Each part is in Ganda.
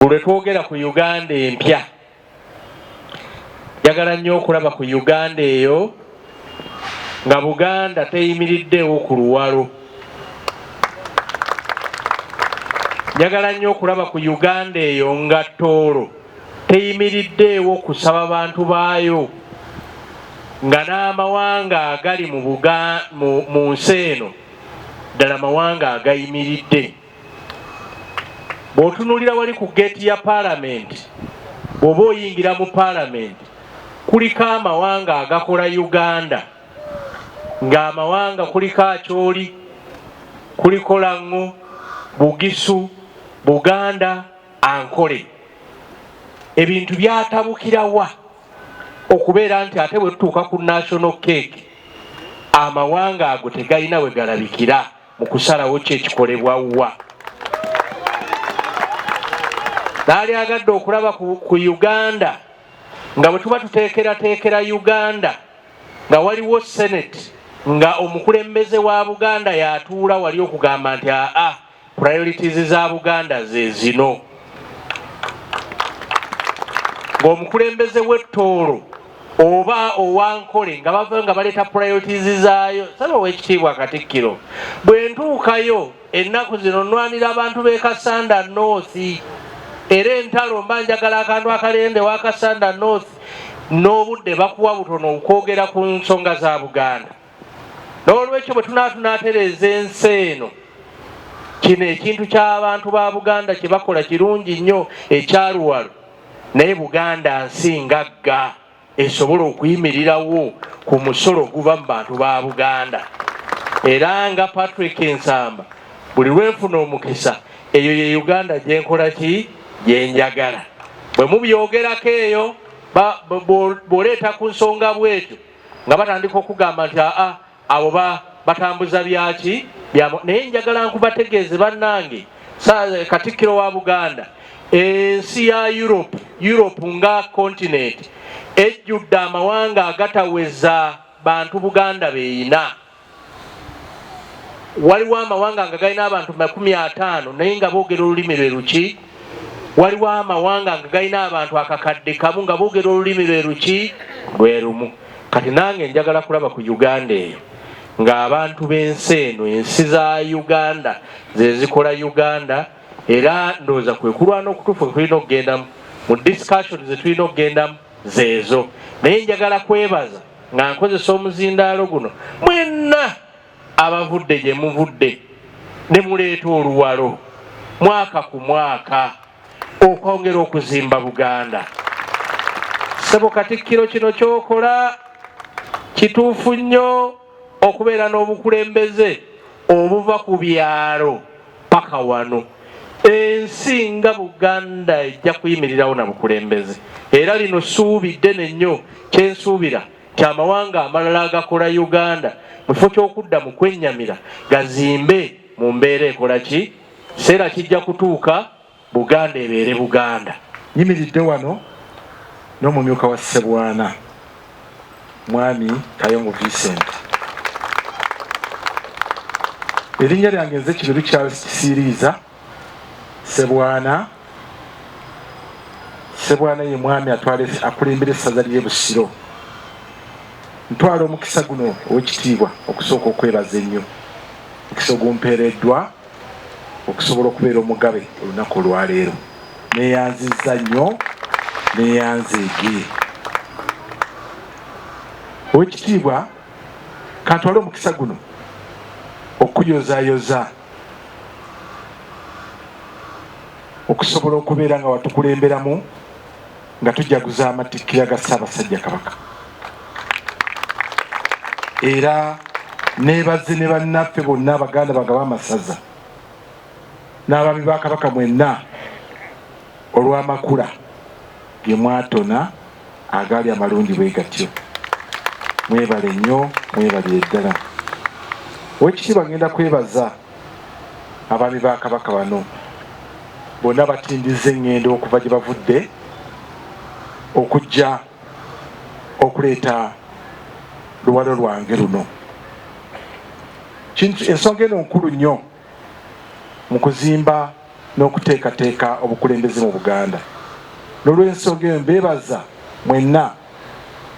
Lwe twogera ku Uganda empya, njagala nnyo okulaba ku Uganda eyo nga Buganda teyimiriddeewo ku luwalo. Njagala nnyo okulaba ku Uganda eyo nga Tooro teyimiriddeewo kusaba bantu baayo, nga n'amawanga agali mu nsi eno ddala mawanga agayimiridde. Bw'otunuulira wali ku geeti ya Paalamenti, bw'oba oyingira mu Paalamenti, kuliko amawanga agakola Uganda, ng'amawanga kuliko Acholi, kuliko Lango, Bugisu, Buganda, Ankole. Ebintu byatabukira wa okubeera nti ate bwe tutuuka ku national cake amawanga ago tegalina we galabikira mu kusalawo ki ekikolebwa wa? Naalyagadde okulaba ku Uganda nga bwe tuba tuteekerateekera Uganda nga waliwo Senate nga omukulembeze wa Buganda y'atuula wali okugamba nti aa priorities za Buganda ze zino, ng'omukulembeze w'ettoolo oba owankole nga bava nga baleeta priorities zaayo. Saba ow'ekitiibwa Katikkiro, bwe ntuukayo ennaku zino nnwanira abantu b'e Kassanda North, era entalo mba njagala akantu akalende wa Kassanda North, n'obudde bakuwa butono okwogera ku nsonga za Buganda. N'olwekyo bwe tunaa tunaatereeza ensi eno, kino ekintu ky'abantu ba Buganda kye bakola kirungi nnyo ekyaluwalo, naye Buganda nsi ngagga esobola okuyimirirawo ku musolo oguva mu bantu ba Buganda. Era nga Patrick Nsamba, buli lwenfuna omukisa, eyo ye Uganda gye nkola ki gye njagala. Bwe mubyogerako eyo, bw'oleeta ku nsonga bw'etyo nga batandika okugamba nti aa abo batambuza byaki naye njagala nkubategeeze bannange, Katikkiro wa Buganda, ensi ya Europe, Europe nga continent ejjudde amawanga agataweza bantu Buganda beeyina. Waliwo amawanga nga galina abantu 50 naye nga boogera olulimi lwe luki. Waliwo amawanga nga galina abantu 1,000 nga boogera olulimi lwe luki lwe lumu. Kati nange njagala kulaba ku Uganda eyo ng'abantu b'ensi eno, ensi za Uganda ze zikola Uganda. Era ndowooza kwe kulwana okutuufu kwe tulina okugendamu mu discussion ze tulina okugendamu zeezo. Naye njagala kwebaza nga nkozesa omuzindaalo guno mwenna abavudde gye muvudde ne muleeta oluwalo mwaka ku mwaka okwongera okuzimba Buganda. Ssebo Katikkiro, kino ky'okola kituufu nnyo okubeera n'obukulembeze obuva ku byalo paka wano. Ensi nga Buganda ejja kuyimirirawo na bukulembeze, era lino ssuubi ddene nnyo kyensuubira nti amawanga amalala agakola Uganda mu kifo ky'okudda mu kwennyamira gazimbe mu mbeera ekola ki, kiseera kijja kutuuka Buganda ebeere Buganda. Nyimiridde wano n'omumyuka wa Ssebwana, Mwami Kayongo Vincent. Erinnya lyange nze Kiberu Charles Kisiiriiza Ssebwana. Ssebwana ye mwami atwala akulembera essaza ly'e Busiro. Ntwala omukisa guno ow'ekitiibwa okusooka okwebaza ennyo omukisa ogumpeereddwa okusobola okubeera omugabe olunaku olwaleero. Neeyanzizza nnyo, neeyanzeege. Ow'ekitiibwa, kantwale omukisa guno okukuyozaayoza okusobola okubeera nga watukulemberamu nga tujaguza amatikkira ga Ssaabasajja Kabaka. Era neebaze ne bannaffe bonna abaganda bange ab'amasaza n'abaami ba Kabaka mwenna olw'amakula ge mwatona agaali amalungi bwe gatyo. Mwebale nnyo, mwebalire ddala. Owekitiibwa, ngenda kwebaza abaami ba Kabaka bano bonna batindizza eŋŋendo okuva gye bavudde okujja okuleeta luwalo lwange luno. Ensonga eno nkulu nnyo mu kuzimba n'okuteekateeka obukulembeze mu Buganda. N'olw'ensonga eyo mbeebaza mwenna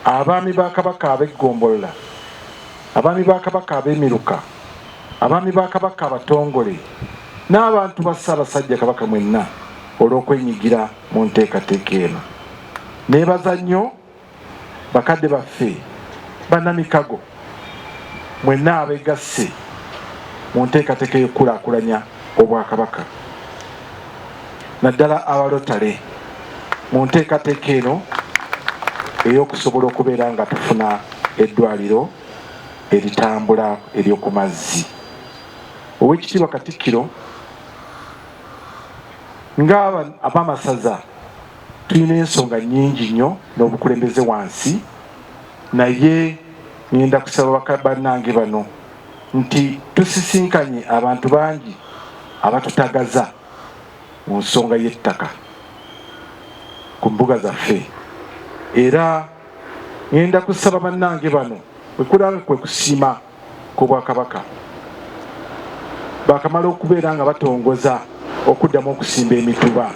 abaami ba Kabaka ab'eggombolola, abaami ba Kabaka ab'emiruka, abaami ba Kabaka abatongole n'abantu ba Ssaabasajja Kabaka mwenna olw'okwenyigira mu nteekateeka eno. Neebaza nnyo bakadde baffe bannamikago mwenna abegasse mu nteekateeka ey'okukulaakulanya Obwakabaka, naddala abalotale mu nteekateeka eno ey'okusobola okubeera nga tufuna eddwaliro eritambula ery'oku mazzi. Oweekitiibwa Katikkiro, nga ab'amasaza tulina ensonga nnyingi nnyo n'obukulembeze wansi, naye ngenda kusaba bannange bano nti tusisinkanye abantu bangi abatutagaza mu nsonga y'ettaka ku mbuga zaffe, era ngenda kusaba bannange bano bwe kwe kusiima kw'Obwakabaka bakamala okubeera nga batongoza okuddamu okusimba emituba,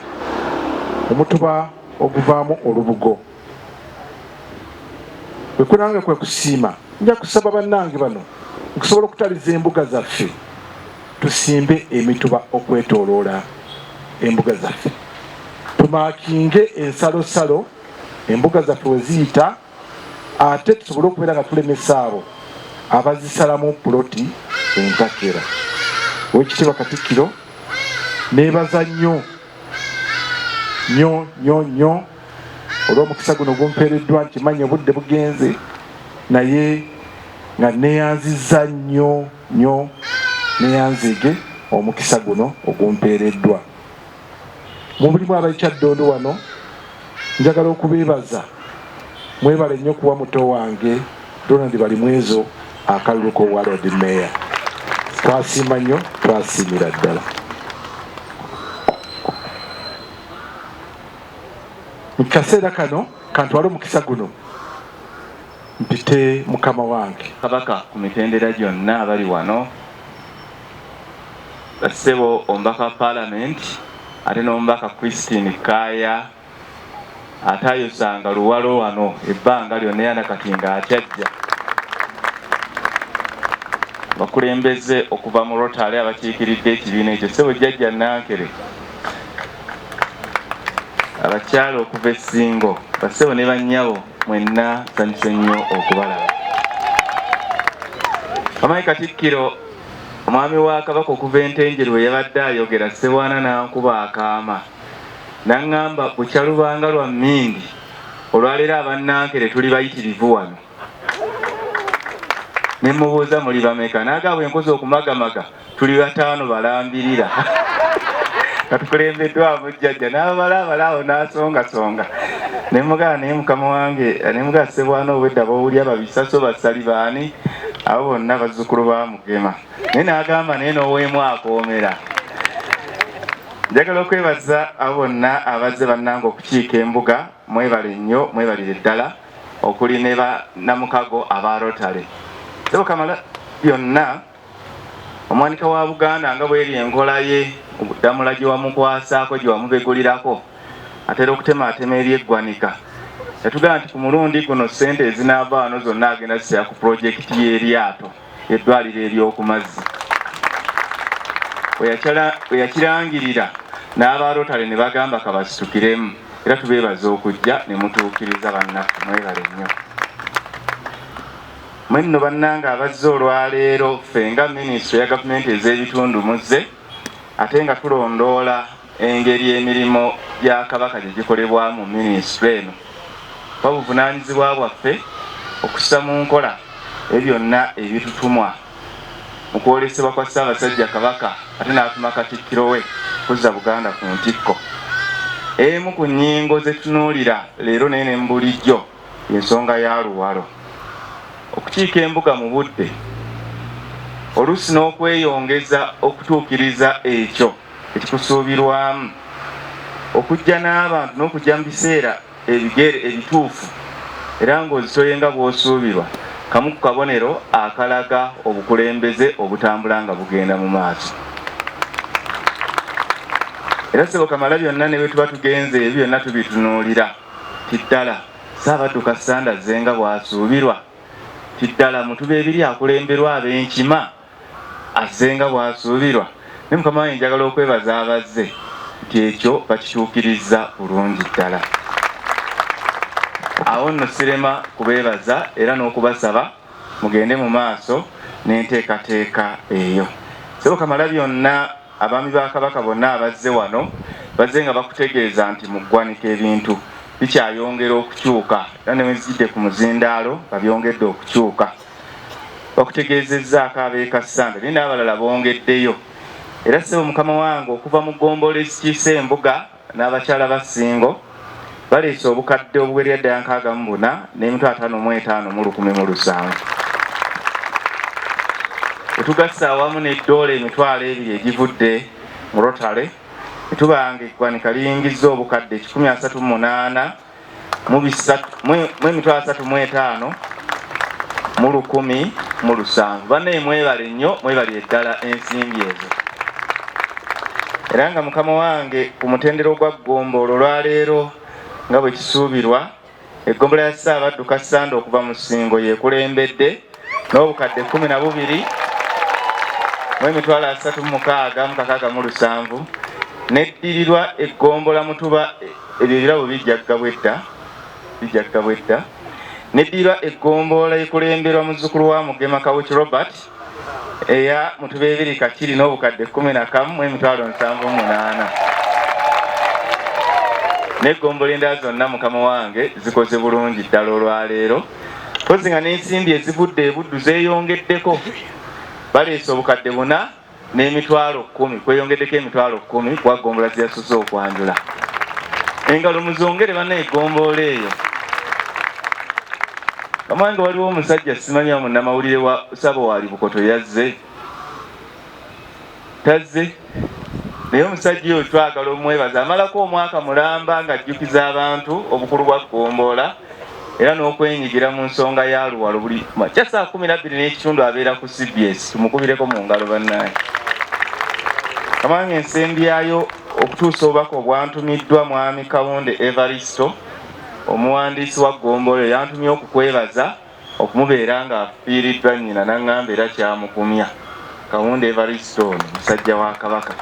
omutuba oguvaamu olubugo. Bwe kulanga kwe kusiima, nja kusaba bannange bano nkusobola okutaliza embuga zaffe, tusimbe emituba okwetooloola embuga zaffe, tumaakinge ensalosalo embuga zaffe we ziyita, ate tusobole okubeera nga tulemesa abo abazisalamu puloti entakera. Oweekitiibwa Katikkiro, neebaza nnyo nnyo nnyo nnyo olw'omukisa guno gumpeereddwa. Nkimanyi obudde bugenze, naye nga neeyanzizza nnyo nnyo, neeyanzeege omukisa guno ogumpeereddwa. Mu bulimu ab'e Kyaddondo wano njagala okubeebaza, mwebale nnyo kuwa muto wange Ronald Balimwezo akalulu k'obwa Lord Mayor. Twasiima nnyo, twasiimira ddala. Mu kaseera kano kantwale omukisa guno mpite mukama wange. Kabaka ku mitendera gyonna abali wano, bassebo omubaka wa Paalamenti ate n'omubaka Christine Kaaya atayosanga luwalo wano ebbanga lyonna era nakati ng'akyajja, abakulembeze okuva mu Rotary abakiikiridde ekibiina ekyo, ssebo Jjajja Nankere, abakyala okuva e Ssingo, bassebo ne bannyabo mwenna nsanyuse nnyo okubalaba. Omanyi Katikkiro, omwami wa Kabaka okuva Entenjeru bwe yabadde ayogera, Ssebwana n'ankuba akaama n'aŋŋamba bukya lubanga lwa mmindi, olwaleero abannankere tuli bayitirivu wano. Ne mmubuuza muli bameka, n'agamba bwe nkoze okumagamaga tuli bataano balambirira nga tukulembeddwamu jjajja n'abalaabala awo n'asongasonga. Ne mugamba naye mukama wange, ne mugamba Ssebwana obwedda b'owulya babisaso basali baani, abo bonna bazzukulu ba Mugema. Naye n'agamba naye n'oweemu akoomera. Njagala okwebaza abo bonna abazze bannange okukiika embuga, mwebale nnyo, mwebalire ddala, okuli ne bannamukago aba Rotary. Ssebo Kamala byonna, omwanika wa Buganda nga bweri enkola ye, Ddamula gye wamukwasaako, gye wamubegulirako, atera okutemaatema eby'eggwanika. Yatugamba nti ku mulundi guno ssente ezinaava wano zonna agenda zisera ku pulojekiti y'eryato, eddwaliro ery'oku mazzi. Bwe yakirangirira n'aba Rotary ne bagamba kabasitukiremu, era tubeebaza okujja ne mutuukiriza bannaffe, mwebale nnyo. Mwe nno bannange abazze olwaleero, ffe nga minisitule ya gavumenti ez'ebitundu muzze ate nga tulondoola engeri emirimu gya Kabaka gye gikolebwamu mu minisitule eno. Kuba buvunaanyizibwa bwaffe okussa mu nkola ebyo byonna ebitutumwa mu kwolesebwa kwa Ssaabasajja Kabaka ate n'atuma Katikkiro we kuzza Buganda ku ntikko. Emu ku nnyingo ze tunuulira leero naye ne mu bulijjo y'ensonga ya Luwalo. Okukiika embuga mu budde oluusi n'okweyongeza okutuukiriza ekyo ekikusuubirwamu, okujja n'abantu n'okujja mu biseera ebigere ebituufu era ng'ozitoye nga bw'osuubirwa, kamu ku kabonero akalaga obukulembeze obutambula nga bugenda mu maaso. Era ssebo Kamalabyonna ne bwe tuba tugenze ebyo byonna tubitunuulira nti ddala Ssaabaddu Kassanda azze nga bw'asuubirwa, nti ddala Mutuba ebiri akulemberwa ab'enkima azze nga bw'asuubirwa. Naye mukama wange njagala okwebaza abazze nti ekyo bakituukirizza bulungi ddala. Awo nno sirema kubeebaza era n'okubasaba mugende mu maaso n'enteekateeka eyo. Ssebo Kamalabyonna, abaami ba Kabaka bonna abazze wano bazze nga bakutegeeza nti mu ggwanika ebintu bikyayongera okukyuka era ne wenzijidde ku muzindaalo nga byongedde okukyuka. Bakutegeezezzaako ab'e Kassanda naye n'abalala bongeddeyo. Era ssebo mukama wange okuva mu ggombolola ezikiise embuga n'abakyala ba Ssingo baleese obukadde obuwerera ddala 64 n'emitwalo 55 mu 1,007. Bwe tugassa awamu ne ddoola 20,000 egivudde mu Rotary ne tuba nga eggwanika liyingizza obukadde 138 mu 351 1,007. Bannaye mwebale nnyo, mwebalire ddala ensimbi ezo. Era nga mukama wange ku mutendera ogwa ggombolola olwaleero nga bwe kisuubirwa, eggombolola ya Ssaabaddu Kassanda okuva mu Ssingo yeekulembedde n'obukadde 12 mu 366 7, neddirirwa eggombolola Mutuba. Ebyo ebirabo bijja kugabwa edda, bijja kugabwa edda. Neddirirwa eggombolola ekulemberwa muzzukulu wa Mugema Kawuki Robert eya Mutuba ebiri Kakiri n'obukadde 11 mu 78,000. N'eggombolola endala zonna mukama wange zikoze bulungi ddala olwaleero, mpozi nga n'ensimbi ezivudde e Buddu zeeyongeddeko, baleese obukadde 4 n'emitwalo 10, kweyongeddeko emitwalo 10 kuba ggombolola ze yasoose okwanjula. Engalo muzongere banna eggombolola eyo. Kamange waliwo omusajja simanyi wa munnamawulire wa Ssabawaali Bukoto yazze tazze, naye omusajja oyo twagala omwebaza, amalako omwaka mulamba ng'ajjukiza abantu obukulu bwa ggombolola era n'okwenyigira mu nsonga ya Luwalo. Buli makya saa 12:30 abeera ku CBS. Tumukubireko mu ngalo bannaye. Kamange ensembyayo okutuusa obubaka obwantumiddwa mwami Kawunde Evaristo, omuwandiisi wa ggombolola, yantumye okukwebaza okumubeera ng'afiiriddwa nnyina, n'aŋŋamba era kyamukumya. Kawunde Evaristo ono musajja wa Kabaka.